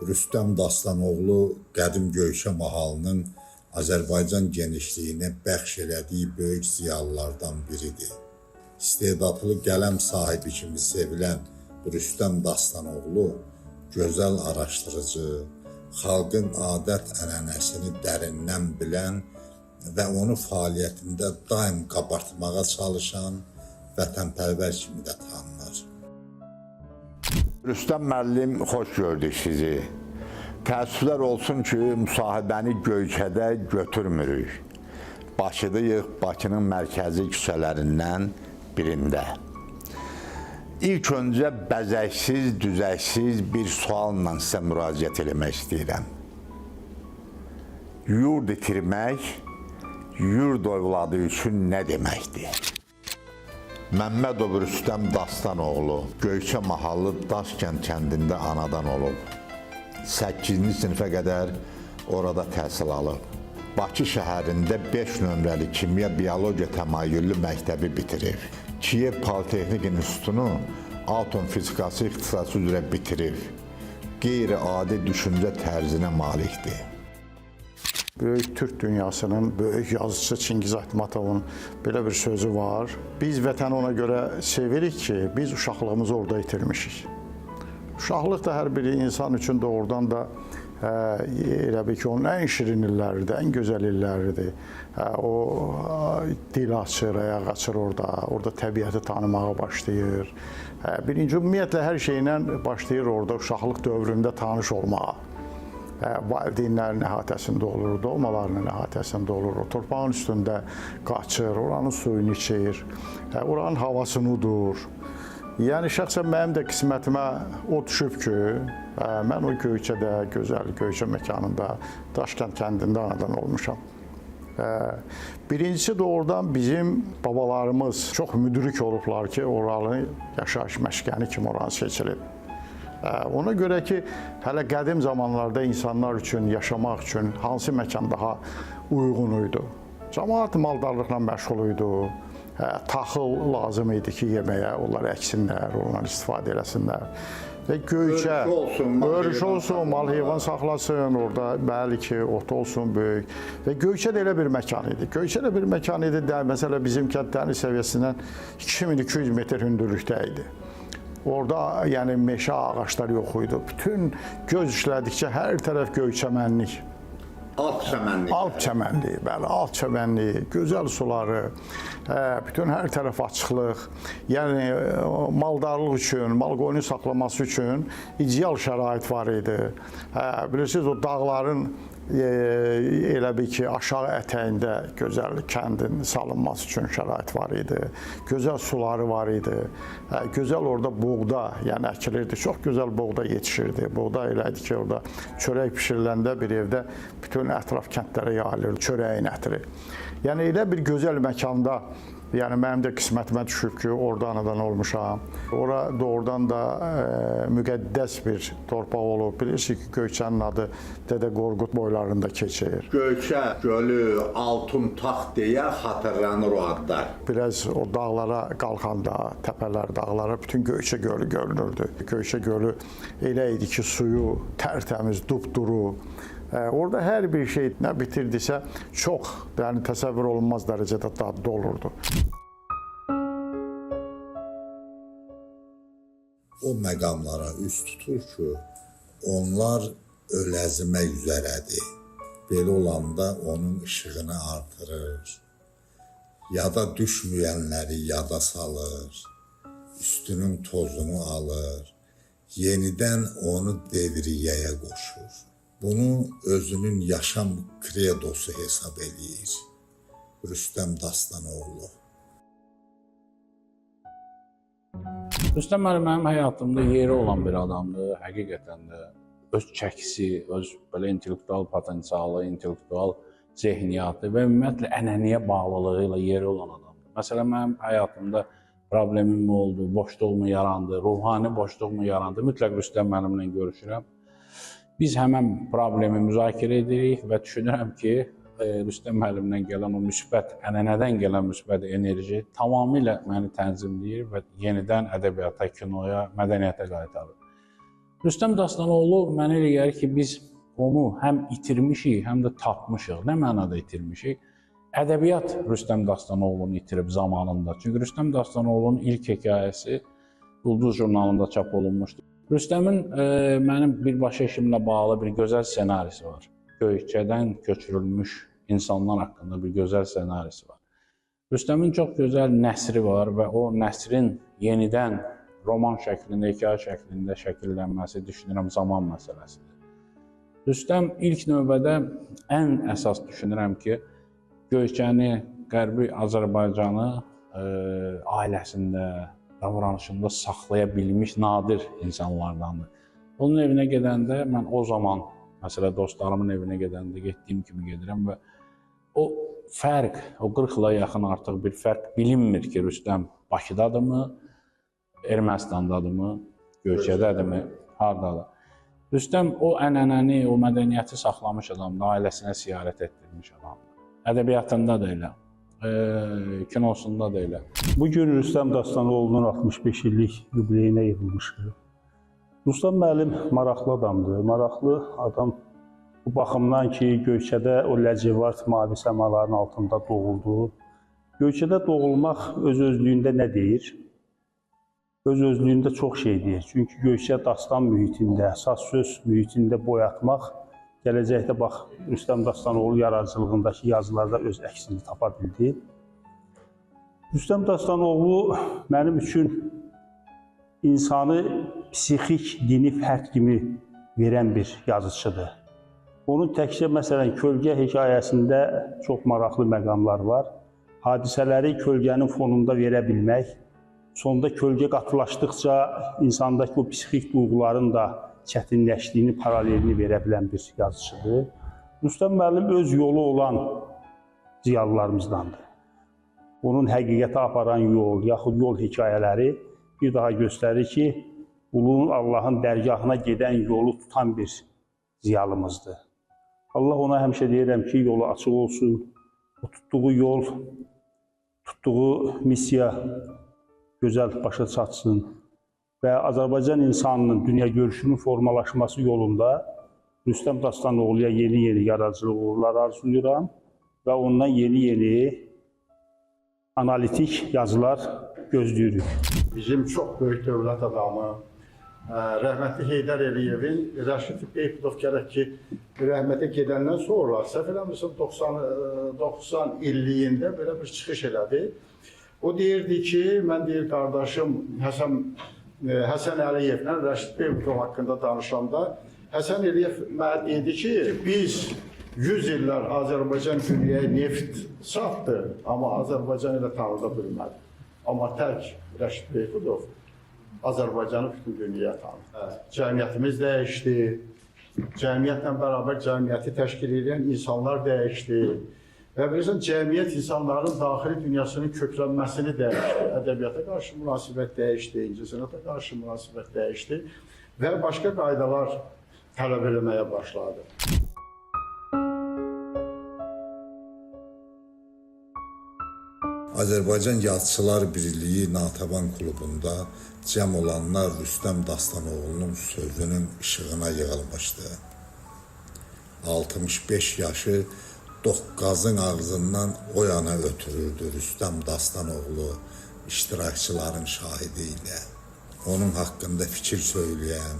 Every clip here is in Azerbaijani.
Rüstəm Dastanoğlu qədim Göyçə mahalının Azərbaycan genişliyinə bəxş elədiyi böyük ziyalılardan biridir. İstedadlı qələm sahibi kimi sevilən Rüstəm Dastanoğlu gözəl araşdırıcı, xalqın adət-ənənəsini dərindən bilən və onu fəaliyyətində daim qabartmağa çalışan vətənpərvər kimi də tanınır. Rüstəm müəllim, xoş gördük sizi. Təəssüflər olsun ki, müsahibəni Göyçədə götürmürük. Bakıdayıq, Bakının mərkəzi küçələrindən birində. İlk öncə bəzəksiz, düzəksiz bir sualla sizə müraciət eləmək istəyirəm. Yurd itirmək yurd övladı üçün nə deməkdir? Məmmədov Rüstəm Dastanoğlu Göyçə mahallı Daşkənd kəndində anadan olub. 8-ci sinifə qədər orada təhsil alıb. Bakı şəhərində 5 nömrəli kimya biologiya təmayüllü məktəbi bitirib. Kiyev Politexnik İnstitutunu atom fizikası ixtisası üzrə bitirib. Qeyri-adi düşüncə tərzinə malikdir. Böyük Türk dünyasının böyük yazıçısı Çingiz Aytmatovun belə bir sözü var. Biz vətəni ona görə sevirik ki, biz uşaqlığımızı orada itirmişik. Uşaqlıq da hər bir insan üçün doğrudan da elə bil ki, onun ən şirin illəridir, ən gözəl illəridir. O dil açır, ayaq açır orada, orada təbiəti tanımağa başlayır. Birinci, ümumiyyətlə hər şeylə başlayır orada uşaqlıq dövründə tanış olmağa. Valideynlərin əhatəsində olur, doğmalarının əhatəsində olur, o torpağın üstündə qaçır, oranın suyunu içir, oranın havasını udur. Yəni şəxsən mənim də qismətimə o düşüb ki, mən o Göyçədə, gözəl Göyçə məkanında, Daşkənd kəndində anadan olmuşam. Birincisi doğrudan bizim babalarımız çox müdrik olublar ki, oranı yaşayış məskəni kimi oranı seçilib. Ona görə ki, hələ qədim zamanlarda insanlar üçün, yaşamaq üçün hansı məkan daha uyğun idi? Camaat maldarlıqla məşğul idi. Taxıl lazım idi ki, yeməyə, onlar əksinlər, ondan istifadə eləsinlər. Və Göyçə, Örüş olsun, mal örüş heyvan olsun, mal heyvan saxlasın, orada bəli ki, ot olsun böyük. Və Göyçə də elə bir məkan idi. Göyçə də bir məkan idi, də, məsələ bizim kənd dəniz səviyyəsindən 2200 metr hündürlükdə idi. Orada yəni meşə ağacları yox idi. Bütün göz işlədikcə hər tərəf göyçəmənlik. Alp çəmənliyi. Alp çəmənliyi, bəli, alp çəmənliyi, gözəl suları, bütün hər tərəf açıqlıq. Yəni maldarlıq üçün, mal qoyunu saxlaması üçün ideal şərait var idi. Bilirsiniz, o dağların elə bil ki, aşağı ətəyində gözəl kəndin salınması üçün şərait var idi. Gözəl suları var idi. Gözəl orada buğda, yəni əkilirdi. Çox gözəl buğda yetişirdi. Buğda elə idi ki, orada çörək bişiriləndə bir evdə bütün ətraf kəndlərə yayılırdı çörəyin ətri. Yəni elə bir gözəl məkanda, yəni mənim də qismətimə düşüb ki, orada anadan olmuşam. Ora doğrudan da müqəddəs bir torpaq olub. Bilirsiniz ki, Göyçənin adı Dədə Qorqud boylarında keçir. Göyçə gölü, altun taxt deyə xatırlanır o adlar. Biraz o dağlara qalxanda, təpələr, dağlara bütün Göyçə gölü görünürdü. Göyçə gölü elə idi ki, suyu tərtəmiz, dupduru. Orada hər bir şey nə bitirdisə çox, yəni təsəvvür olunmaz dərəcədə dadlı olurdu. O məqamlara üz tutur ki, onlar öləzmək üzərədir. Belə olanda onun işığını artırır. Yada düşməyənləri yada salır. Üstünün tozunu alır. Yenidən onu devriyyəyə qoşur. Bunu özünün yaşam kredosu hesab eləyir. Rüstəm Dastanoğlu. Rüstəm müəllim mənim həyatımda yeri olan bir adamdır. Həqiqətən də öz çəkisi, öz belə intellektual potensialı, intellektual zehniyatı və ümumiyyətlə ənənəyə bağlılığı ilə yeri olan adamdır. Məsələn, mənim həyatımda problemim oldu, boşluğum yarandı, ruhani boşluğum yarandı. Mütləq Rüstəm müəllimlə görüşürəm. Biz həmən problemi müzakirə edirik və düşünürəm ki, Rüstəm müəllimdən gələn o müsbət, ənənədən gələn müsbət enerji tamamilə məni tənzimləyir və yenidən ədəbiyyata, kinoya, mədəniyyətə qaytarır. Rüstəm Dastanoğlu mənə elə gəlir ki, biz onu həm itirmişik, həm də tapmışıq. Nə mənada itirmişik? Ədəbiyyat Rüstəm Dastanoğlunu itirib zamanında. Çünki Rüstəm Dastanoğlunun ilk hekayəsi Ulduz jurnalında çap olunmuşdu. Rüstəmin mənim birbaşa işimlə bağlı bir gözəl ssenarisi var. Göyçədən köçürülmüş insanlar haqqında bir gözəl ssenarisi var. Rüstəmin çox gözəl nəsri var və o nəsrin yenidən roman şəklində, hekayə şəklində şəkillənməsi düşünürəm zaman məsələsidir. Rüstəm ilk növbədə ən əsas düşünürəm ki, Göyçəni, Qərbi Azərbaycanı ailəsində, davranışında saxlaya bilmiş nadir insanlardandır. Onun evinə gedəndə mən o zaman, məsələ dostlarımın evinə gedəndə getdiyim kimi gedirəm və o fərq, o 40 ilə yaxın artıq bir fərq bilinmir ki, Rüstəm Bakıdadırmı, Ermənistandadırmı, Göyçədədirmi, hardadır. Rüstəm o ənənəni, o mədəniyyəti saxlamış adamdır, ailəsinə ziyarət etdirmiş adamdır. Ədəbiyyatında da elə, kinosunda da elə. Bugün Rüstəm Dastanoğlunun 65 illik yubileyinə yığılmışıq. Rüstəm müəllim maraqlı adamdır. Maraqlı adam bu baxımdan ki, Göyçədə o ləcivart mavi səmaların altında doğuldu. Göyçədə doğulmaq öz-özlüyündə nə deyir? Öz-özlüyündə çox şey deyir. Çünki Göyçə dastan mühitində, saz söz mühitində boyatmaq gələcəkdə bax Rüstəm Dastanoğlu yaradıcılığındakı yazılarda öz əksini tapa bildi. Rüstəm Dastanoğlu mənim üçün insanı psixik, dini fərd kimi verən bir yazıçıdır. Onun təkcə məsələn Kölgə hekayəsində çox maraqlı məqamlar var. Hadisələri kölgənin fonunda verə bilmək, sonda kölgə qatılaşdıqca insandakı o psixik duyğuların da çətinləşdiyini, paralelini verə bilən bir yazıçıdır. Rüstəm müəllim öz yolu olan ziyalılarımızdandır. Onun həqiqətə aparan yol, yaxud yol hekayələri bir daha göstərir ki, Ulunun Allahın dərgahına gedən yolu tutan bir ziyalımızdır. Allah ona həmişə deyirəm ki, yolu açıq olsun. O tutduğu yol, tutduğu missiya gözəl başa çatsın və Azərbaycan insanının dünya görüşünün formalaşması yolunda Rüstəm Dastanoğluya yeni-yeni yaradıcılıq uğurları arzulayıram və ondan yeni-yeni analitik yazılar gözləyirik. Bizim çox böyük dövlət adamı, rəhmətli Heydər Əliyevin Rəşid Beypudov gərək ki, rəhmətə gedəndən sonra, səhv eləmirsən 90 illiyində belə bir çıxış elədi. O deyirdi ki, mən deyir qardaşım Həsən Əliyevlə Rəşid Beypudov haqqında danışanda Həsən Əliyev mənə dedi ki, biz 100 illər Azərbaycan dünyaya neft satdı, amma Azərbaycan elə tanıda bilmədi. Amma tək Rəşid Beypudov Azərbaycanı bütün dünyaya tanıdı. Cəmiyyətimiz dəyişdi, cəmiyyətlə bərabər cəmiyyəti təşkil edən insanlar dəyişdi. Və bilirsən, cəmiyyət insanların daxili dünyasının köklənməsini dəyişdi. Ədəbiyyata qarşı münasibət dəyişdi, incəsənata qarşı münasibət dəyişdi və başqa qaydalar tələb eləməyə başladı. Azərbaycan Yazıçılar Birliyi Natəvan klubunda cəm olanlar Rüstəm Dastanoğlunun sözünün işığına yığılmışdı. 65 yaşı doqqazın ağzından o yana ötürürdü Rüstəm Dastanoğlu iştirakçıların şahidi ilə. Onun haqqında fikir söyləyən,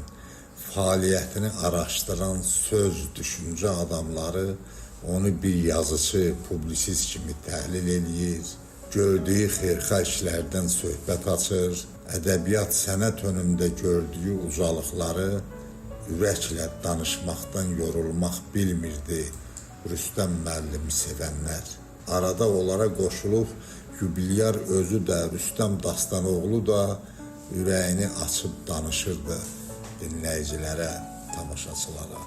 fəaliyyətini araşdıran söz, düşüncə adamları onu bir yazıçı, publisist kimi təhlil eləyir, gördüyü xeyirxah işlərdən söhbət açır, ədəbiyyat sənət önündə gördüyü ucalıqları ürəklə danışmaqdan yorulmaq bilmirdi Rüstəm müəllimi sevənlər. Arada onlara qoşulub yubilyar özü də, Rüstəm Dastanoğlu da ürəyini açıb danışırdı dinləyicilərə, tamaşaçılara.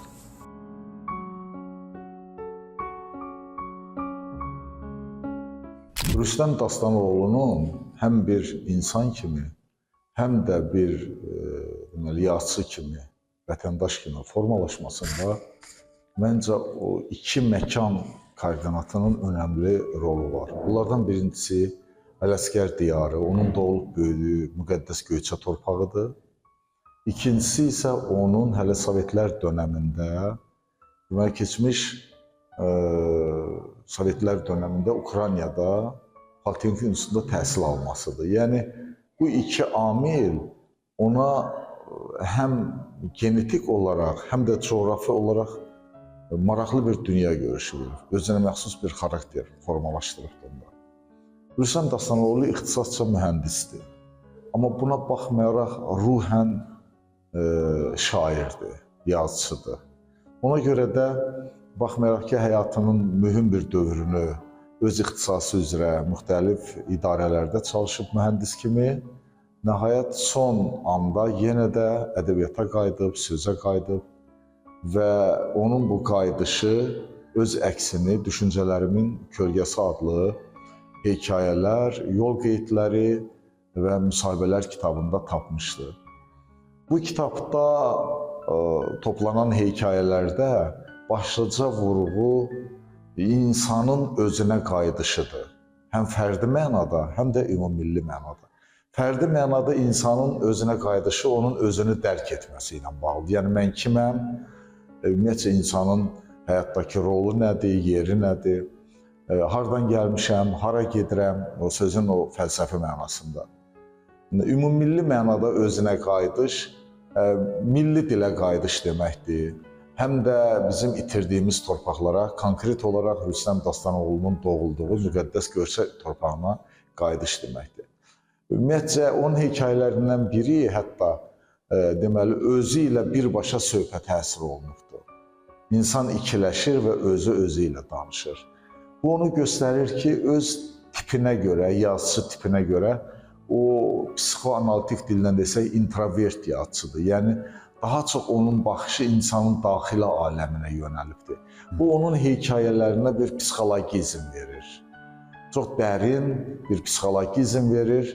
Rüstəm Dastanoğlunun həm bir insan kimi, həm də bir deməli, yazıçı kimi, vətəndaş kimi formalaşmasında məncə o iki məkan koordinatının önəmli rolu var. Bunlardan birincisi Ələsgər diyarı, onun doğulub böyüdüyü müqəddəs Göyçə torpağıdır. İkincisi isə onun hələ Sovetlər dönəmində, deməli keçmiş Sovetlər dönəmində Ukraynada Politexnik İnstitutunda təhsil almasıdır. Yəni bu iki amil ona həm genetik olaraq, həm də coğrafi olaraq maraqlı bir dünya görüşü verir. Özünə məxsus bir xarakter formalaşdırıb onda. Rüstəm Dastanoğlu ixtisasca mühəndisdir. Amma buna baxmayaraq ruhən şairdir, yazıçıdır. Ona görə də baxmayaraq ki, həyatının mühüm bir dövrünü öz ixtisası üzrə müxtəlif idarələrdə çalışıb mühəndis kimi, nəhayət son anda yenə də ədəbiyyata qayıdıb, sözə qayıdıb və onun bu qayıdışı öz əksini Düşüncələrimin Kölgəsi adlı hekayələr, yol qeydləri və müsahibələr kitabında tapmışdı. Bu kitabda toplanan hekayələrdə başlıca vurğu insanın özünə qayıdışıdır. Həm fərdi mənada, həm də ümummilli mənada. Fərdi mənada insanın özünə qayıdışı onun özünü dərk etməsi ilə bağlıdır. Yəni mən kiməm, ümumiyyətcə insanın həyatdakı rolu nədir, yeri nədir, hardan gəlmişəm, hara gedirəm, o sözün o fəlsəfi mənasında. Ümummilli mənada özünə qayıdış, milli dilə qayıdış deməkdir. Həm də bizim itirdiyimiz torpaqlara, konkret olaraq Rüstəm Dastanoğlunun doğulduğu müqəddəs Göyçə torpağına qayıdış deməkdir. Ümumiyyətcə, onun hekayələrindən biri hətta deməli, özü ilə birbaşa söhbət həsr olunubdur. İnsan ikiləşir və özü özü ilə danışır. Bu onu göstərir ki, öz tipinə görə, yazıçı tipinə görə o psixoanalitik dildən desək introvert yazıçıdır. Yəni, daha çox onun baxışı insanın daxili aləminə yönəlibdir. Bu, onun hekayələrinə bir psixologizm verir. Çox dərin bir psixologizm verir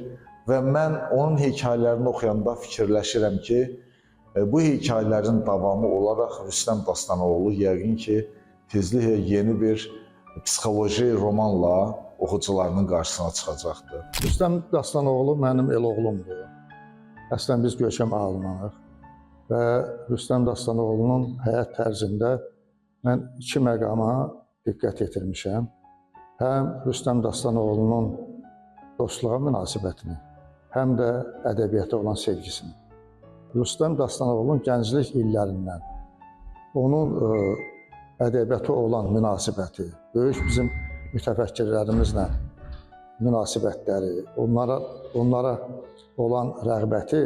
və mən onun hekayələrini oxuyanda fikirləşirəm ki, bu hekayələrin davamı olaraq Rüstəm Dastanoğlu yəqin ki, tezliklə yeni bir psixoloji romanla oxucularının qarşısına çıxacaqdır. Rüstəm Dastanoğlu mənim el oğlumdur. Əslən biz Göyçə mahalındanıq və Rüstəm Dastanoğlunun həyat tərzində mən iki məqama diqqət yetirmişəm. Həm Rüstəm Dastanoğlunun dostluğa münasibətini, həm də ədəbiyyata olan sevgisini. Rüstəm Dastanoğlunun gənclik illərindən onun ədəbiyyata olan münasibəti, böyük bizim mütəfəkkirlərimizlə münasibətləri, onlara olan rəğbəti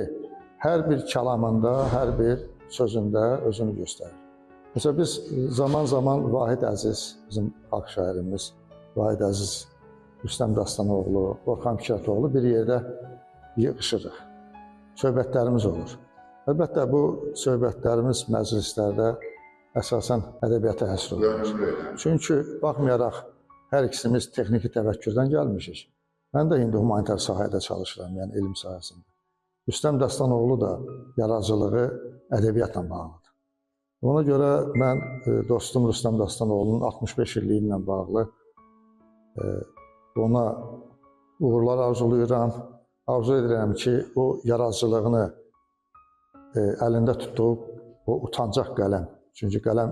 hər bir kəlamında, hər bir sözündə özünü göstərir. Məsələn, biz zaman-zaman Vahid Əziz, bizim xalq şairimiz, Vahid Əziz, Rüstəm Dastanoğlu, Orxan Fikrətoğlu bir yerdə yığışırıq. Söhbətlərimiz olur. Əlbəttə, bu söhbətlərimiz məclislərdə əsasən ədəbiyyata həsr olunur. Çünki baxmayaraq hər ikisimiz texniki təfəkkürdən gəlmişik. Mən də indi humanitar sahədə çalışıram, yəni elm sahəsində. Rüstəm Dastanoğlu da yaradıcılığı ədəbiyyatla bağlıdır. Ona görə mən dostum Rüstəm Dastanoğlunun 65 illiyi ilə bağlı ona uğurlar arzulayıram. Arzu edirəm ki, o yaradıcılığını əlində tutduğu o utancaq qələm, çünki qələm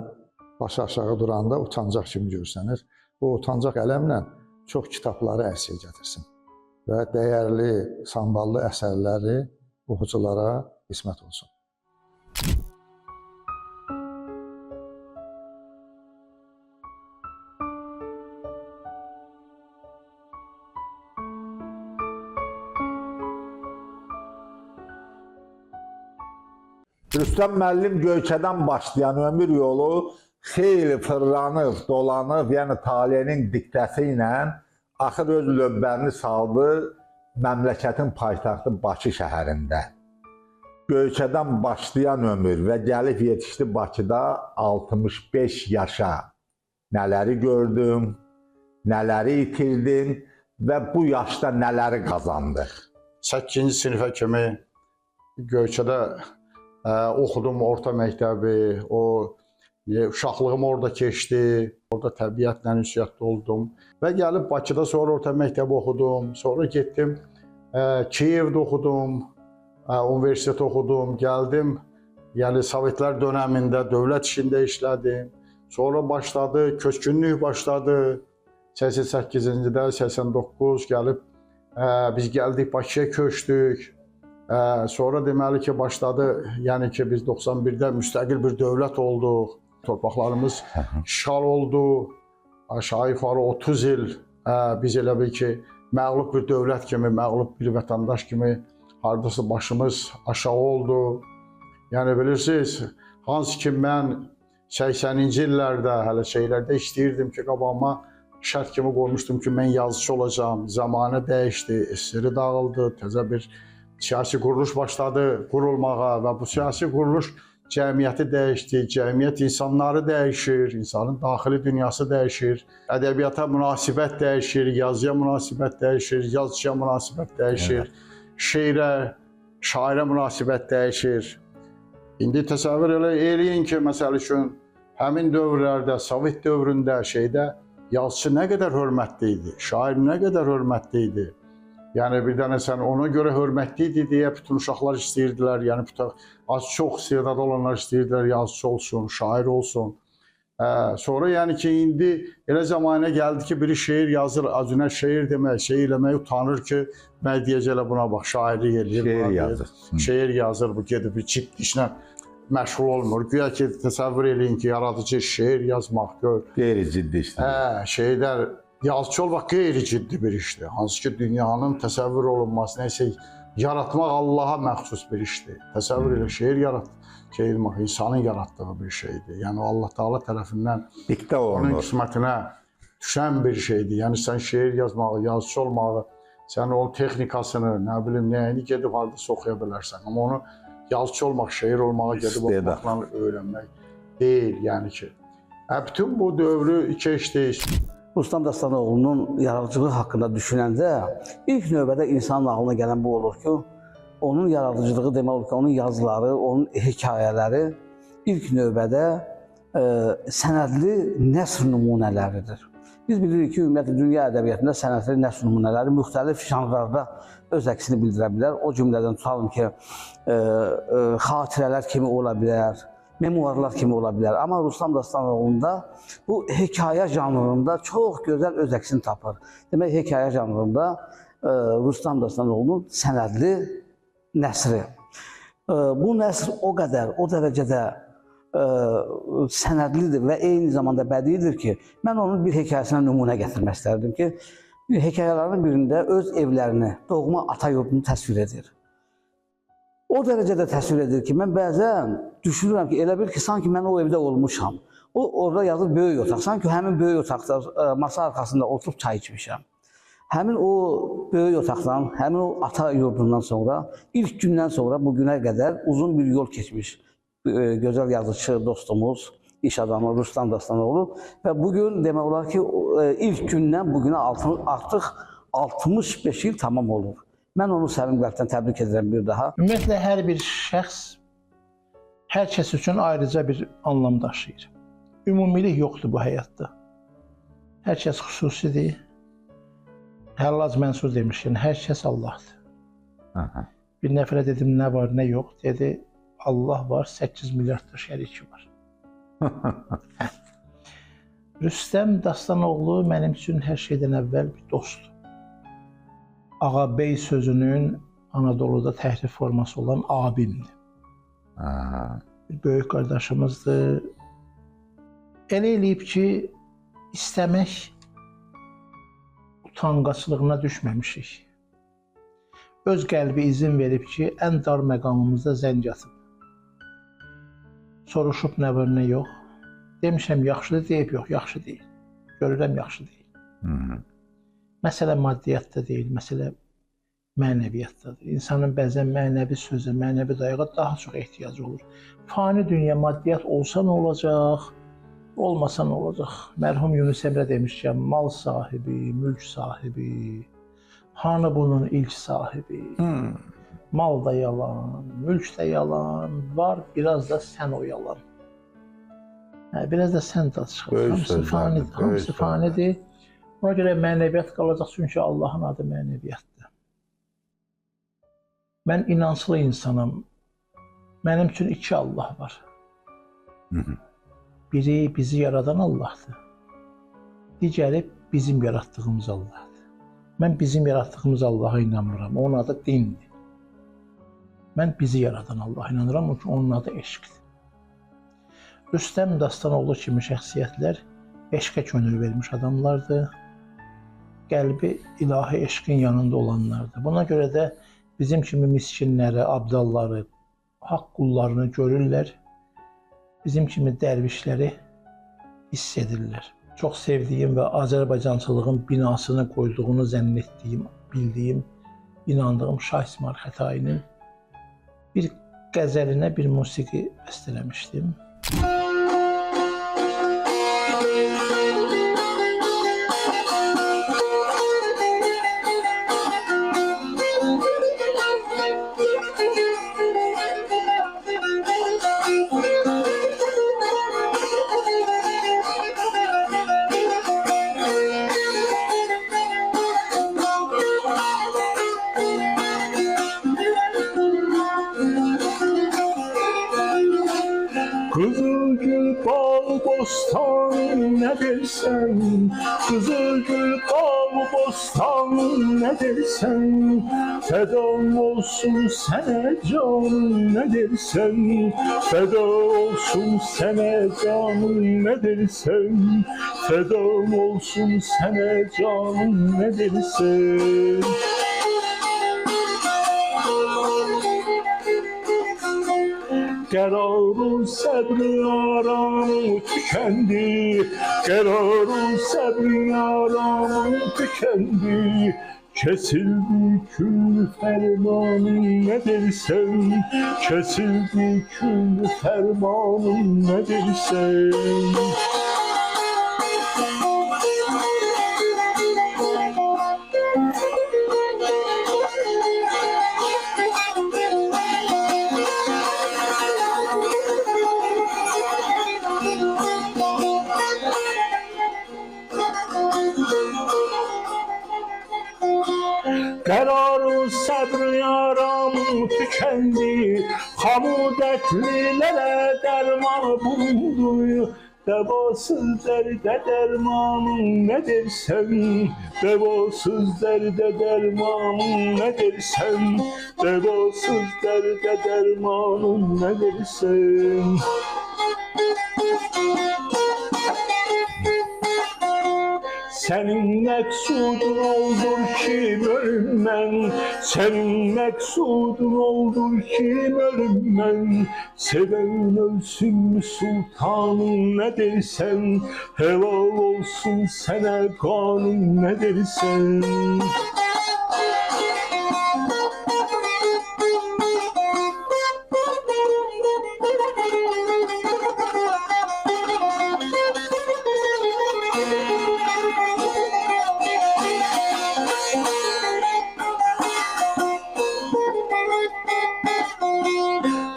başı aşağı duranda utancaq kimi görsənir. O utancaq qələmlə çox kitabları ərsiyə gətirsin və dəyərli, samballı əsərləri oxuculara qismət olsun. Rüstəm müəllim Göyçədən başlayan ömür yolu xeyli fırlanıb, dolanıb, yəni talenin diktəsi ilə axır öz lövbərini saldı məmləkətin paytaxtı Bakı şəhərində. Göyçədən başlayan ömür və gəlib yetişdi Bakıda 65 yaşa. Nələri gördüm, nələri itirdin və bu yaşda nələri qazandı? 8-ci sinifə kimi Göyçədə oxudum orta məktəbi, o uşaqlığım orada keçdi, orada təbiətlə ünsiyyətdə oldum və gəlib Bakıda sonra orta məktəbi oxudum, sonra getdim Kiyevdə oxudum, Universitet oxudum, gəldim. Yəni Sovetlər dönəmində dövlət işində işlədim. Sonra başladı, köçkünlük başladı. 88-ci 89 gəlib biz gəldik Bakıya köçdük. Sonra deməli ki, başladı, yəni ki, biz 91-də müstəqil bir dövlət olduq. Torpaqlarımız işğal oldu. Aşağı yuxarı 30 il biz elə bil ki, məğlub bir dövlət kimi, məğlub bir vətəndaş kimi hardasa başımız aşağı oldu. Yəni bilirsiniz, hansı ki mən 80-ci illərdə hələ şeylərdə işləyirdim ki, qabağıma şərt kimi qoymuşdum ki, mən yazıçı olacağam. Zamanə dəyişdi, SSR dağıldı, təzə bir siyasi quruluş başladı qurulmağa və bu siyasi quruluş cəmiyyəti dəyişdi, cəmiyyət insanları dəyişir, insanın daxili dünyası dəyişir, ədəbiyyata münasibət dəyişir, yazıya münasibət dəyişir, yazıçıya münasibət dəyişir, şeirə, şairə münasibət dəyişir. İndi təsəvvür eləyin ki, məsəl üçün, həmin dövrlərdə, Sovet dövründə şeydə yazıçı nə qədər hörmətli idi, şair nə qədər hörmətli idi. Yəni bir dənə sən ona görə hörmətli idi deyə bütün uşaqlar istəyirdilər, yəni bütün az çox istedadlı olanlar istəyirdilər yazıçı olsun, şair olsun. Sonra yəni ki, indi elə zamanə gəldi ki, biri şeir yazır, acına şeir demək, şeir eləmək utanır ki, mən deyəcək elə buna bax, şairlik eləyir. Şeir yazır. Şeir yazır, bu gedib bir ciddi işlə məşğul olmur. Güya ki, təsəvvür eləyin ki, yaradıcı şeir yazmaq, gör. Qeyri-ciddi işdir. Hə, şeylər, yazıçı olmaq qeyri-ciddi bir işdir. Hansı ki, dünyanın təsəvvür olunması, nəsə yaratmaq Allaha məxsus bir işdir. Təsəvvür elə şeir yarat, şeir insanın yaratdığı bir şeydir. Yəni o Allah Taala tərəfindən diktə onun olunur. qismətinə düşən bir şeydir. Yəni sən şeir yazmağı, yazıçı olmağı, sən onun texnikasını, nə bilim, nəyini gedib hardasa oxuya bilərsən. Amma onu yazıçı olmaq, şeir olmağı gedib oxumaqla öyrənmək deyil, yəni ki. Bütün bu dövrü keçdik. Rustam Dastanoğlunun yaradıcılığı haqqında düşünəndə ilk növbədə insanın ağlına gələn bu olur ki, onun yaradıcılığı demək olur ki, onun yazıları, onun hekayələri ilk növbədə sənədli nəsr nümunələridir. Biz bilirik ki, ümumiyyətlə dünya ədəbiyyatında sənədli nəsr nümunələri müxtəlif janrlarda öz əksini bildirə bilər. O cümlədən tutalım ki, xatirələr kimi ola bilər, memuarlar kimi ola bilər. Amma Rustam Dastanoğlunda bu hekayə janrında çox gözəl öz əksini tapır. Demək, hekayə janrında Rustam Dastanoğlunun sənədli nəsri. Bu nəsr o qədər, o dərəcədə sənədlidir və eyni zamanda bədiidir ki, mən onun bir hekayəsinə nümunə gətirmək istərdim ki, hekayələrin birində öz evlərini, doğma ata yurdunu təsvir edir. O dərəcədə təsvir edir ki, mən bəzən düşünürəm ki, elə bil ki, sanki mən o evdə olmuşam. O, orada yazır böyük otaq. Sanki həmin böyük otaqda masa arxasında oturub çay içmişəm. Həmin o böyük otaqdan, həmin o ata yurdundan sonra, ilk gündən sonra bu günə qədər uzun bir yol keçmiş gözəl yazıçı dostumuz, iş adamı Rustam Dastanoğlu və bugün demək olar ki, ilk gündən bugünə artıq 65 il tamam olur. Mən onu səmimi qəlbdən təbrik edirəm bir daha. Ümumiyyətlə, hər bir şəxs hər kəs üçün ayrıca bir anlam daşıyır. Ümumilik yoxdur bu həyatda. Hər kəs xüsusidir. Həllaz Mənsur demiş, yəni hər kəs Allahdır. Aha. Bir nəfərə dedim, nə var, nə yox, dedi, Allah var, 8 milyard da şəriki var. Rüstəm Dastanoğlu mənim üçün hər şeydən əvvəl bir dostdur. Ağabey sözünün Anadoluda təhrif forması olan abimdir. Aha. Bir böyük qardaşımızdır. Elə eləyib ki, istəmək utanqaçlığına düşməmişik. Öz qəlbi izin verib ki, ən dar məqamımızda zəng atıb. Soruşub nə var, nə yox. Demişəm, yaxşıdır, deyib yox, yaxşı deyil. Görürəm, yaxşı deyil. Hı. Məsələ maddiyyatda deyil, məsələ mənəviyyatdadır. İnsanın bəzən mənəvi sözə, mənəvi dayağa daha çox ehtiyacı olur. Fani dünya maddiyyat olsa nə olacaq, olmasa nə olacaq? Mərhum Yunus Emrə demiş ki, mal sahibi, mülk sahibi, hanı bunun ilk sahibi? Mal da yalan, mülk də yalan, var biraz da sən o yalan. Hə, biraz da sən də çıxır. Hamısı fanidir, hamısı fanidir. Ona görə mənəviyyat qalacaq, çünki Allahın adı mənəviyyatdır. Mən inanclı insanam. Mənim üçün iki Allah var. Biri bizi yaradan Allahdır. Digəri bizim yaratdığımız Allahdır. Mən bizim yaratdığımız Allaha inanmıram. Onun adı dindir. Mən bizi yaradan Allaha inanıram, çünki onun adı eşqdir. Rüstəm Dastanoğlu kimi şəxsiyyətlər eşqə könül vermiş adamlardır. Qəlbi ilahi eşqin yanında olanlardır. Buna görə də bizim kimi miskinləri, abdalları, haqq qullarını görürlər, bizim kimi dərvişləri hiss edirlər. Çox sevdiyim və Azərbaycançılığın binasını qoyduğunu zənn etdiyim, bildiyim, inandığım Şah İsmayıl Xətainin bir qəzəlinə bir musiqi bəstələmişdim. Kızıl gül bağ bostan ne dersen, kızıl gül bağ bostan ne dersen, feda olsun sene canım ne dersen, feda olsun sene canım ne dersen, feda olsun sene canım ne dersen. Qərarın səbri aramı tükəndi, qərarın səbri aramı tükəndi. Kesildi kül fərmanım nə dersən, kesildi kül fərmanım nə dersən. Qərarın səbri aramı tükəndi, xamu dərdlilərə dərman bulundu. Dəvasız dərdə dərmanım nə dersən, dəvasız dərdə dərmanım nə dersən, dəvasız dərdə dərmanım nə dersən. Sənin məqsudun oldur ki ölüm mən, sənin məqsudun oldur ki ölüm mən. Sevən ölsün sultanım nə dersən, helal olsun sənə qanım nə dersən.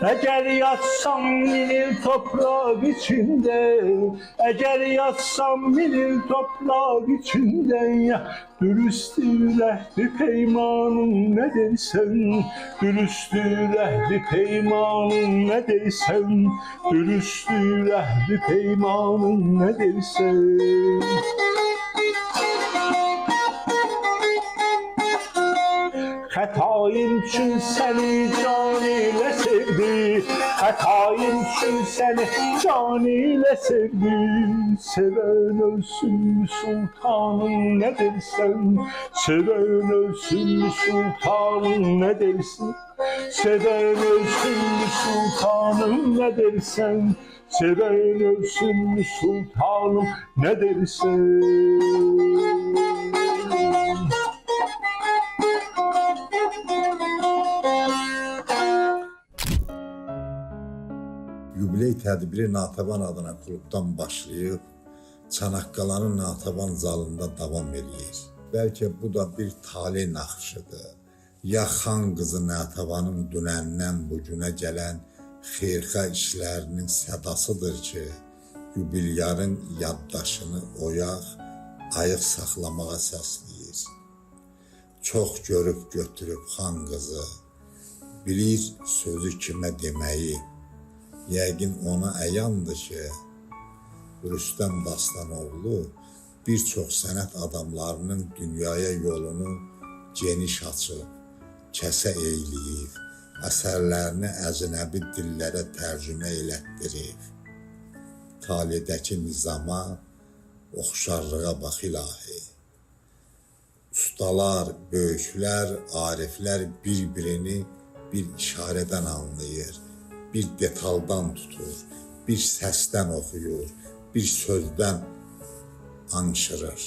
Əgər yatsam min il torpaq içində, əgər yatsam min il torpaq içində, dürüstlüğü əhdi peymanım nə dersən, dürüstlüğü əhdi peymanım nə dersən, dürüstlüğü əhdi peymanım nə dersən. Xətayım üçün səni can ilə sevdi, xətayım üçün səni can ilə sevdi. Sevən ölsün sultanım nə dersən, sevən ölsün sultanım nə dersən, sevən ölsün sultanım nə dersən, sevən ölsün sultanım nə dersən. Yubiley tədbiri Natəvan adına klubdan başlayıb, Çanaqqalanın Natəvan zalında davam eləyir. Bəlkə bu da bir tale naxışıdır. Ya xan qızı Natəvanın dünəndən bugünə gələn xeyirxah işlərinin sədasıdır ki, yubilyarın yaddaşını oyaq, ayıq saxlamağa səsləyir. Çox görüb götürüb xan qızı, Bilir sözü kimə deməyi. Yəqin ona əyandır ki, Rüstəm Dastanoğlu bir çox sənət adamlarının dünyaya yolunu geniş açıb, kəsə eyləyib, əsərlərini əcnəbi dillərə tərcümə elətdirib. Talidəki nizama, oxşarlığa bax ilahi. Ustalar, böyüklər, ariflər bir-birini bir işarədən anlayır, bir detaldan tutur, bir səsdən oxuyur, bir sözdən anşırır.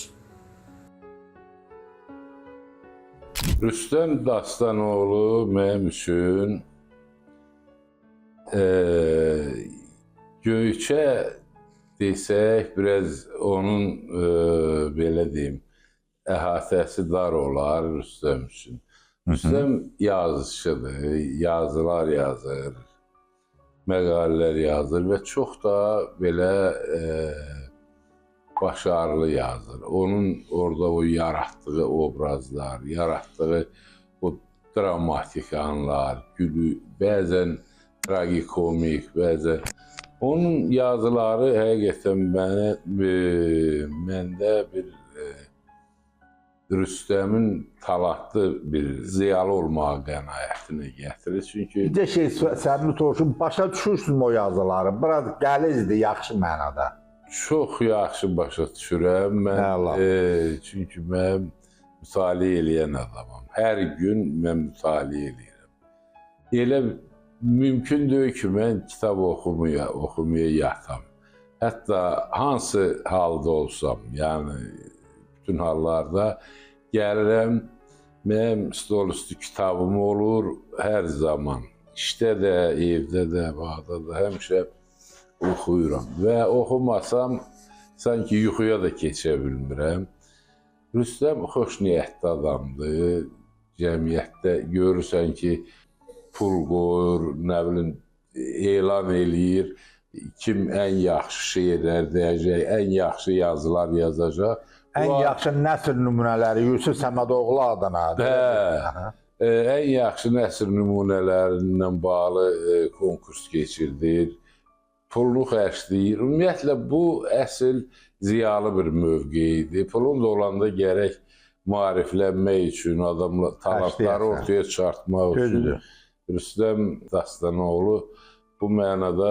Rüstəm Dastanoğlu mənim üçün Göyçə desək, biraz onun, belə deyim, əhatəsi dar olar Rüstəm üçün. Rüstəm yazıçıdır, yazılar yazır, məqalələr yazır və çox da belə başarılı yazır. Onun orada o yaratdığı obrazlar, yaratdığı o dramatik anlar, gülü, bəzən tragikomik, bəzən... Onun yazıları həqiqətən məndə bir Rüstəmin talantlı bir ziyalı olmağı qənaətinə gətirir. Çünki... Bir də şey, səbirli soruşum, başa düşürsün o yazıları? Biraz gəlizdir, yaxşı mənada. Çox yaxşı başa düşürəm. Mən, çünki mən mütaliə eləyən adamam. Hər gün mən mütaliə eləyirəm. Elə mümkün deyil ki, mən kitab oxumaya yatam. Hətta hansı halda olsam, yəni bütün hallarda gəlirəm, mənim stol üstü kitabım olur hər zaman. İşdə də, evdə də, bağda da həmişə oxuyuram. Və oxumasam, sanki yuxuya da keçə bilmirəm. Rüstəm xoş niyyətli adamdır. Cəmiyyətdə görürsən ki, pul qoyur, nə bilim, elan eləyir, kim ən yaxşı şeirlər deyəcək, ən yaxşı yazılar yazacaq. Ən yaxşı nəsr nümunələri Yusif Səmədoğlu adına. Hə, ən yaxşı nəsr nümunələrindən bağlı konkurs keçirdir, pulunu xərcləyir. Ümumiyyətlə, bu əsl ziyalı bir mövqeyidir. Pulun da olanda gərək maariflənmək üçün, adamlar, talantları ortaya çıxartmaq üçün. Rüstəm Dastanoğlu bu mənada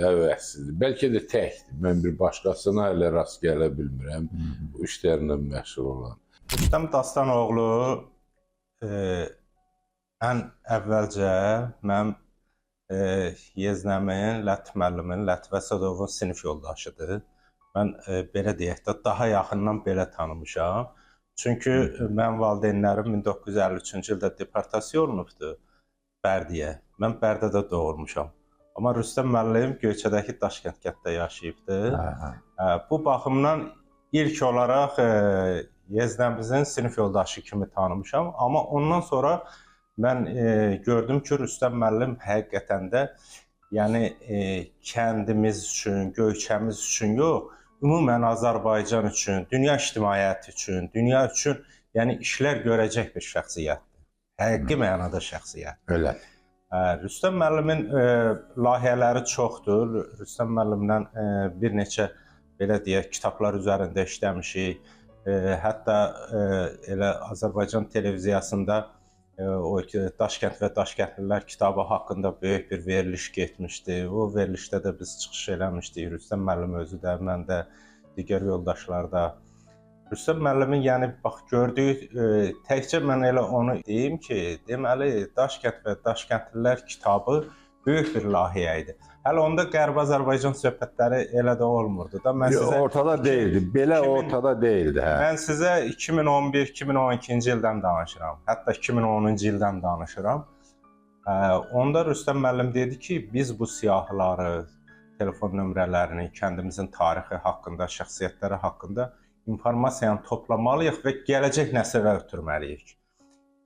əvəzsizdir. Bəlkə də təkdir. Mən bir başqasına hələ rast gələ bilmirəm. Bu işlərlə məşğul olan. Rüstəm Dastanoğlu ən əvvəlcə mənim yeznəmin, Lətif müəllimin, Lətif Əsədovun sinif yoldaşıdır. Mən belə deyək də, daha yaxından belə tanımışam. Çünki mənim valideynlərim 1953-cü ildə deportasiya olunubdur Bərdiyə. Mən Bərdədə doğulmuşam. Amma Rüstəm müəllim Göyçədəki Daşkənd kənddə yaşayıbdı. Bu baxımdan ilk olaraq yeznəmizin sinif yoldaşı kimi tanımışam. Amma ondan sonra mən gördüm ki, Rüstəm müəllim həqiqətən də yəni kəndimiz üçün, Göyçəmiz üçün yox, ümumən Azərbaycan üçün, dünya ictimaiyyəti üçün, dünya üçün yəni işlər görəcək bir şəxsiyyətdir. Həqiqi mənada şəxsiyyət. Elə. Rüstəm müəllimin layihələri çoxdur. Rüstəm müəllimlə bir neçə, belə deyək, kitablar üzərində işləmişik. Hətta elə Azərbaycan televiziyasında o Daşkənd və Daşkəndlilər kitabı haqqında böyük bir veriliş getmişdi. O verilişdə də biz çıxış eləmişdik. Rüstəm müəllim özü də, mən də, digər yoldaşlar da. Rüstəm müəllimin, yəni, bax, gördüyü, təkcə mən elə onu deyim ki, deməli, Daşkənd və Daşkəndlilər kitabı böyük bir layihə idi. Hələ onda Qərbi Azərbaycan söhbətləri elə də olmurdu da. Mən sizə ortada deyildi, belə ortada deyildi. Hə. Mən sizə 2011-2012-ci ildən danışıram, hətta 2010-cu ildən danışıram. Onda Rüstəm müəllim dedi ki, biz bu siyahıları, telefon nömrələrini, kəndimizin tarixi haqqında, şəxsiyyətləri haqqında informasiyanı toplamalıyıq və gələcək nəsilə ötürməliyik.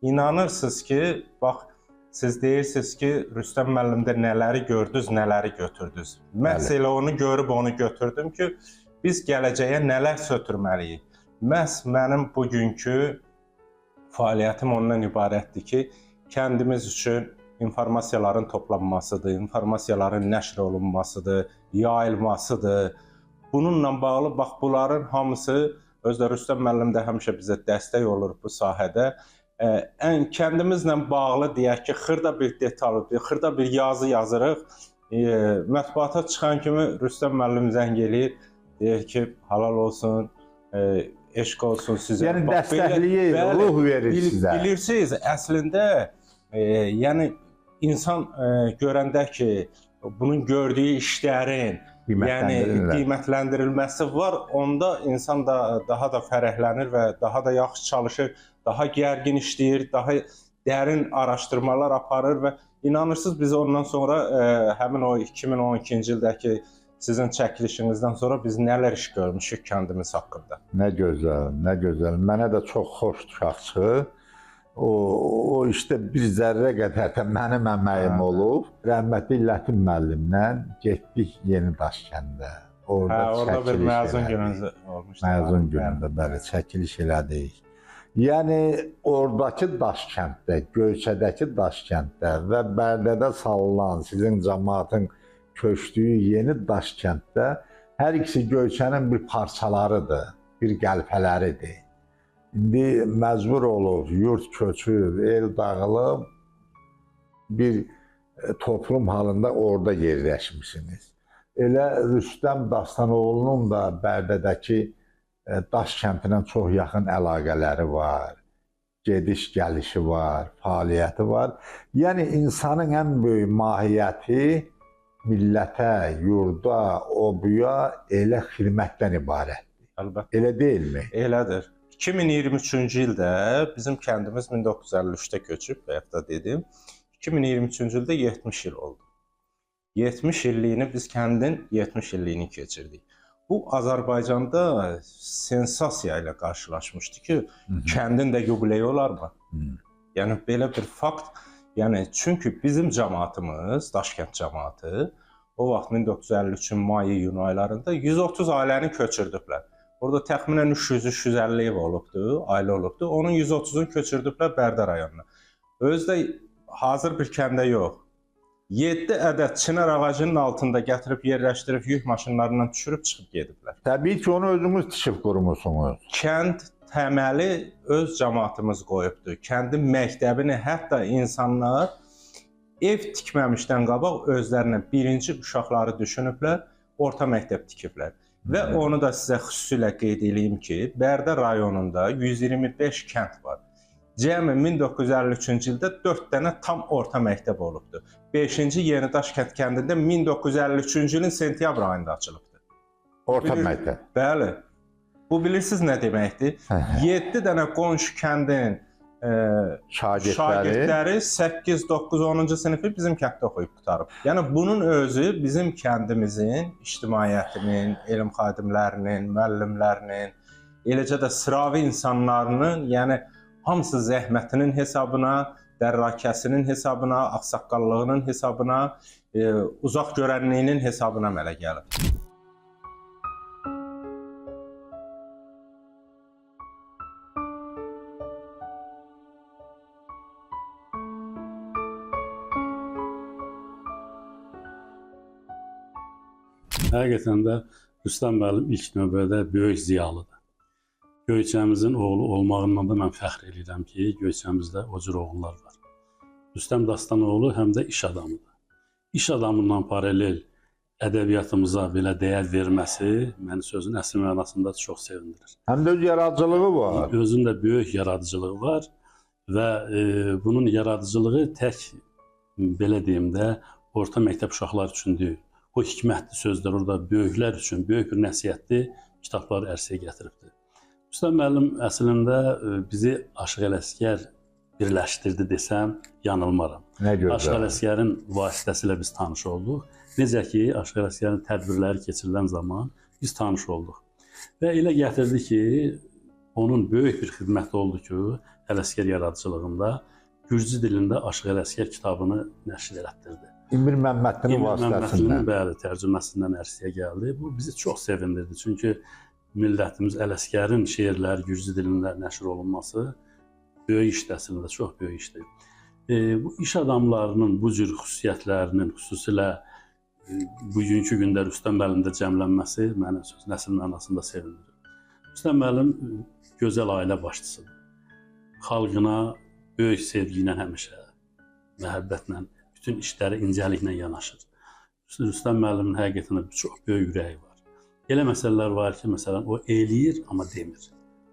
İnanırsınız ki, bax, siz deyirsiniz ki, Rüstəm müəllimdə nələri gördünüz, nələri götürdünüz. Məhz elə onu görüb, onu götürdüm ki, biz gələcəyə nələr ötürməliyik. Məhz mənim bugünkü fəaliyyətim ondan ibarətdir ki, kəndimiz üçün informasiyaların toplanmasıdır, informasiyaların nəşr olunmasıdır, yayılmasıdır. Bununla bağlı bax bunların hamısı özdə Rüstəm müəllim də həmişə bizə dəstək olur bu sahədə. Ən kəndimizlə bağlı deyək ki, xırda bir detal, xırda bir yazı yazırıq. Mətbuata çıxan kimi Rüstəm müəllim zəng eləyir, deyir ki, halal olsun, eşq olsun sizə. Yəni dəstəkləyir, ruh verir sizə. Bilirsiniz, əslində yəni insan görəndə ki, bunun gördüyü işlərin yəni qiymətləndirilməsi var, onda insan da daha da fərəhlənir və daha da yaxşı çalışır, daha gərgin işləyir, daha dərin araşdırmalar aparır və inanırsınız biz ondan sonra həmin o 2012-ci ildəki sizin çəkilişinizdən sonra biz nələr iş görmüşük kəndimiz haqqında. Nə gözəl, nə gözəl. Mənə də çox xoş uşaqçı. O işdə bir zərrə qədər də mənim əməyim olub. Rəhmətli Lətif müəllimlə getdik Yeni Daşkəndə. Orada bir məzun gününüz olmuşdu. Məzun günündə, bəli, çəkiliş elədik. Yəni, oradakı Daşkənddə, Göyçədəki Daşkənddə və Bərdədə salınan sizin cəmaatın köçdüyü Yeni Daşkənddə hər ikisi Göyçənin bir parçalarıdır, bir qəlpələridir. İndi məcbur olub, yurt köçüb, el dağılıb, bir toplum halında orada yerləşmişsiniz. Elə Rüstəm Dastanoğlunun da Bərdədəki Daş kəntinə çox yaxın əlaqələri var, gediş-gəlişi var, fəaliyyəti var. Yəni, insanın ən böyük mahiyyəti millətə, yurda, obuya elə xidmətdən ibarətdir. Əlbəttə. Elə deyilmi? Elədir. 2023-cü ildə bizim kəndimiz 1953-də köçüb, bayaq da dedim. 2023-cü ildə 70 il oldu. 70 illiyini biz kəndin 70 illiyini keçirdik. Bu, Azərbaycanda sensasiya ilə qarşılaşmışdı ki, kəndin də yubileyi olarmı? Yəni, belə bir fakt, yəni, çünki bizim cəmaatımız, Daşkənd cəmaatı, o vaxt 1953-ün may-iyun aylarında 130 ailəni köçürdüblər. Orada təxminən 300-350 ev olubdu, ailə olubdu. Onun 130-unu köçürdüblər Bərdə rayonuna. Özü də hazır bir kəndə yox. 7 ədəd çınar ağacının altında gətirib yerləşdirib yük maşınlarından düşürüb çıxıb gediblər. Təbii ki, onu özünüz tikib qurmusunuz. Kənd təməli öz cəmaatımız qoyubdu. Kəndin məktəbini hətta insanlar ev tikməmişdən qabaq özlərinə birinci uşaqları düşünüblər, orta məktəb tikiblər. Və onu da sizə xüsusilə qeyd eləyim ki, Bərdə rayonunda 125 kənd var. Cəmi 1953-cü ildə 4 dənə tam orta məktəb olubdur. 5-ci Yeni Daşkənd kəndində 1953-cü ilin sentyabr ayında açılıbdır. Orta məktəb. Bəli. Bu bilirsiniz nə deməkdir? 7 dənə qonşu kəndin şagirdləri 8, 9, 10-cu sinifi bizim kənddə oxuyub qurtarıb. Yəni bunun özü bizim kəndimizin ictimaiyyətinin, elm xadimlərinin, müəllimlərinin, eləcə də sıravi insanlarının, yəni hamısı zəhmətinin hesabına, dərrakəsinin hesabına, ağsaqqallığının hesabına, uzaq görənliyinin hesabına əmələ gəlib. Həqiqətən də Rüstəm müəllim ilk növbədə böyük ziyalıdır. Göyçəmizin oğlu olmağından da mən fəxr edirəm ki, Göyçəmizdə o cür oğullar var. Rüstəm Dastanoğlu həm də iş adamıdır. İş adamından paralel ədəbiyyatımıza belə dəyər verməsi məni sözün əsl mənasında çox sevindirir. Həm də öz yaradıcılığı var. Özünün də böyük yaradıcılığı var və bunun yaradıcılığı tək, belə deyim də, orta məktəb uşaqlar üçün deyil. O hikmətli sözlər orada böyüklər üçün böyük bir nəsihətli kitablar ərsəyə gətiribdir. Rüstəm müəllim əslində bizi Aşıq Ələsgər birləşdirdi desəm yanılmaram. Nə gözəl. Aşıq Ələsgərin vasitəsilə biz tanış olduq. Necə ki, Aşıq Ələsgərin tədbirləri keçirilən zaman biz tanış olduq. Və elə gətirdi ki, onun böyük bir xidməti oldu ki, Ələsgər yaradıcılığında Gürcü dilində Aşıq Ələsgər kitabını nəşr elətdirdi. İmir Məmmədlinin vasitəsindən. Bəli, tərcüməsindən ərsəyə gəldi. Bu bizi çox sevindirdi. Çünki millətimiz Ələsgərin şeirləri Gürcü dilində nəşr olunması böyük işdir, əslində çox böyük işdir. Bu iş adamlarının bu cür xüsusiyyətlərinin, xüsusilə bugünkü gündə Rüstəm müəllimdə cəmlənməsi məni söz nəsil mənasında sevindirir. Rüstəm müəllim gözəl ailə başçısıdır. Xalqına böyük sevgi ilə həmişə, məhəbbətlə, bütün işləri incəliklə yanaşır. Rüstəm müəllimin həqiqətən çox böyük ürəyi var. Elə məsələlər var ki, məsələn, o eləyir, amma demir.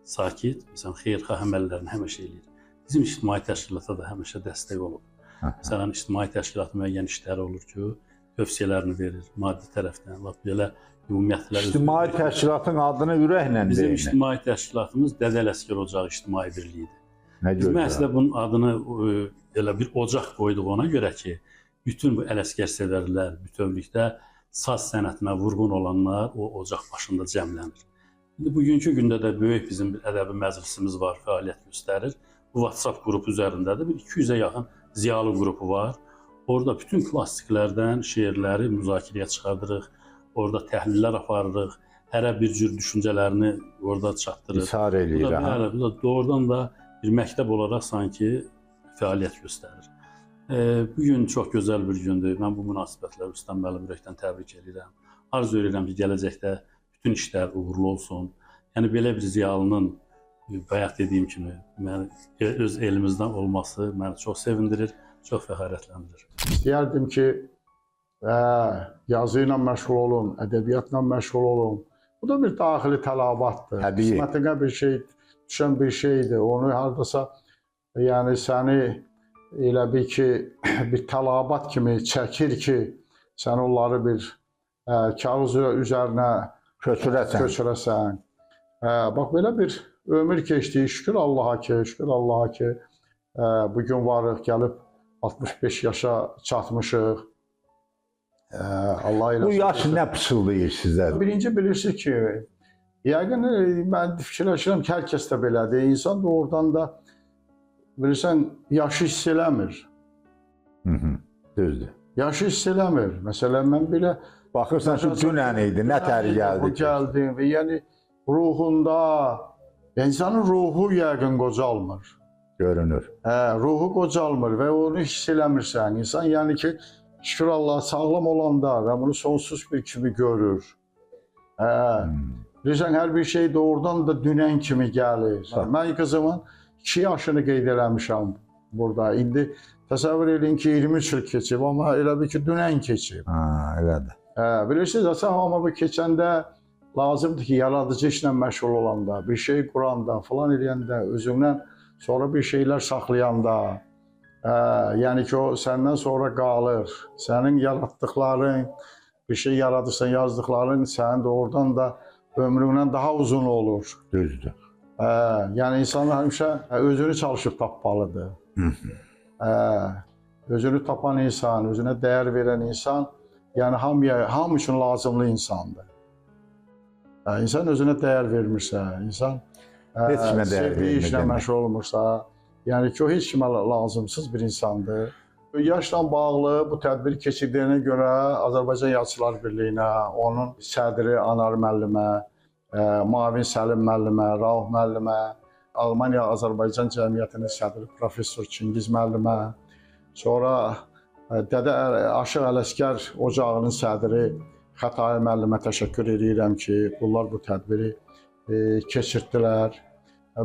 Sakit, məsələn, xeyirxah əməllərini həmişə eləyir. Bizim ictimai təşkilata da həmişə dəstək olub. Məsələn, ictimai təşkilatın müəyyən işləri olur ki, tövsiyələrini verir maddi tərəfdən, lap belə ümumiyyətlə. İctimai təşkilatın adını ürəklə deyin. Bizim ictimai təşkilatımız Dədə Ələsgər Ocağı İctimai Birliyidir. Biz məsələn bunun adını elə bir ocaq qoyduq ona görə ki, bütün bu Ələsgər sevərlər, bütövlükdə saz sənətinə vurğun olanlar o ocaq başında cəmlənir. İndi bugünkü gündə də böyük bizim bir ədəbi məclisimiz var, fəaliyyət göstərir. Bu WhatsApp qrupu üzərində də bir 200-ə yaxın ziyalı qrupu var. Orada bütün klassiklərdən şeirləri müzakirəyə çıxardırıq, orada təhlillər aparırıq, hərə bir cür düşüncələrini orada çatdırır. İshar eləyir. Bu da doğrudan da bir məktəb olaraq sanki fəaliyyət göstərir. Bugün çox gözəl bir gündür. Mən bu münasibətlə Rüstəm müəllimi ürəkdən təbrik edirəm. Arzu edirəm ki, gələcəkdə bütün işlər uğurlu olsun. Yəni belə bir ziyalının, bayaq dediyim kimi, mən, öz elimizdən olması məni çox sevindirir, çox fəxarətləndirir. İstəyərdim ki, yazı ilə məşğul olum, ədəbiyyatla məşğul olum. Bu da bir daxili tələbatdır. Qismətinə bir şey, düşən bir şeydir. Onu haradasa, yəni səni elə bir ki, bir tələbat kimi çəkir ki, sən onları bir kağız üzərinə köçürəsən. Bax, belə bir ömür keçdi. Şükür Allaha ki, şükür Allaha ki, bugün varıq, gəlib 65 yaşa çatmışıq. Allah eləsin. Bu yaş nə pıçıldayır sizə? Birinci bilirsiniz ki, yəqin mən fikirləşirəm ki, hər kəs də belədir. İnsan doğrudan da, bilirsən, yaşı hiss eləmir. Düzdür. Yaşı hiss eləmir. Məsələn, mən belə... Baxırsan ki, dünən idi, nə təri gəldi. Gəldim və yəni ruhunda, insanın ruhu yəqin qocalmır. Görünür. Ruhu qocalmır və onu hiss eləmirsən. İnsan yəni ki, şükür Allaha sağlam olanda və bunu sonsuz bir kimi görür. Bilirsən, hər bir şey doğrudan da dünən kimi gəlir. Mən qızımın 2 yaşını qeyd eləmişəm burada. İndi təsəvvür edin ki, 23 il keçib, amma elə bir ki, dünən keçib. Elədir. Bilirsiniz, amma bu keçəndə lazımdır ki, yaradıcı işlə məşğul olanda, bir şey quranda, filan eləyəndə, özündən sonra bir şeylər saxlayanda, yəni ki, o səndən sonra qalır. Sənin yaratdıqların, bir şey yaradırsan, yazdıqların sənin doğrudan da ömründən daha uzun olur. Düzdür. Yəni insan həmişə özünü çalışıb tapmalıdır. Özünü tapan insan, özünə dəyər verən insan, yəni hamı üçün lazımlı insandır. İnsan özünə dəyər vermirsə, insan sevdiyi işlə məşğul olmursa, yəni ki, o heç kimə lazımsız bir insandır. Yaşla bağlı bu tədbir keçirdiyinə görə Azərbaycan Yazıçılar Birliyinə, onun sədri Anar müəllimə, Mavin Səlim müəllimə, Rauf müəllimə, Almaniya Azərbaycan Cəmiyyətinin sədri professor Çingiz müəllimə, sonra Dədə Aşıq Ələsgər Ocağının sədri Xətai müəllimə təşəkkür edirəm ki, bunlar bu tədbiri keçirtdilər.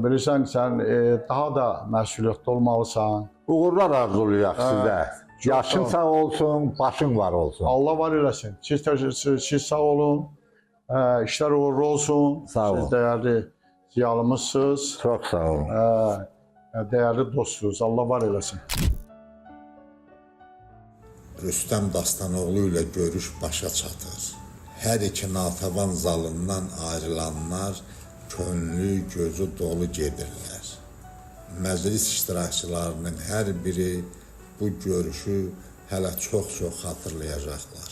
Bilirsən, sən daha da məsuliyyətli olmalısan. Uğurlar arzulayaq sizə. Yaşın sağ olsun, başın var olsun. Allah var eləsin. Siz sağ olun. İşlər uğurlu olsun. Sağ olun. Siz dəyərli ziyalımızsınız. Çox sağ olun. Dəyərli dostsunuz. Allah var eləsin. Rüstəm Dastanoğlu ilə görüş başa çatır. Hər iki Natəvan zalından ayrılanlar könlü, gözü dolu gedirlər. Məclis iştirakçılarının hər biri bu görüşü hələ çox-çox xatırlayacaqlar.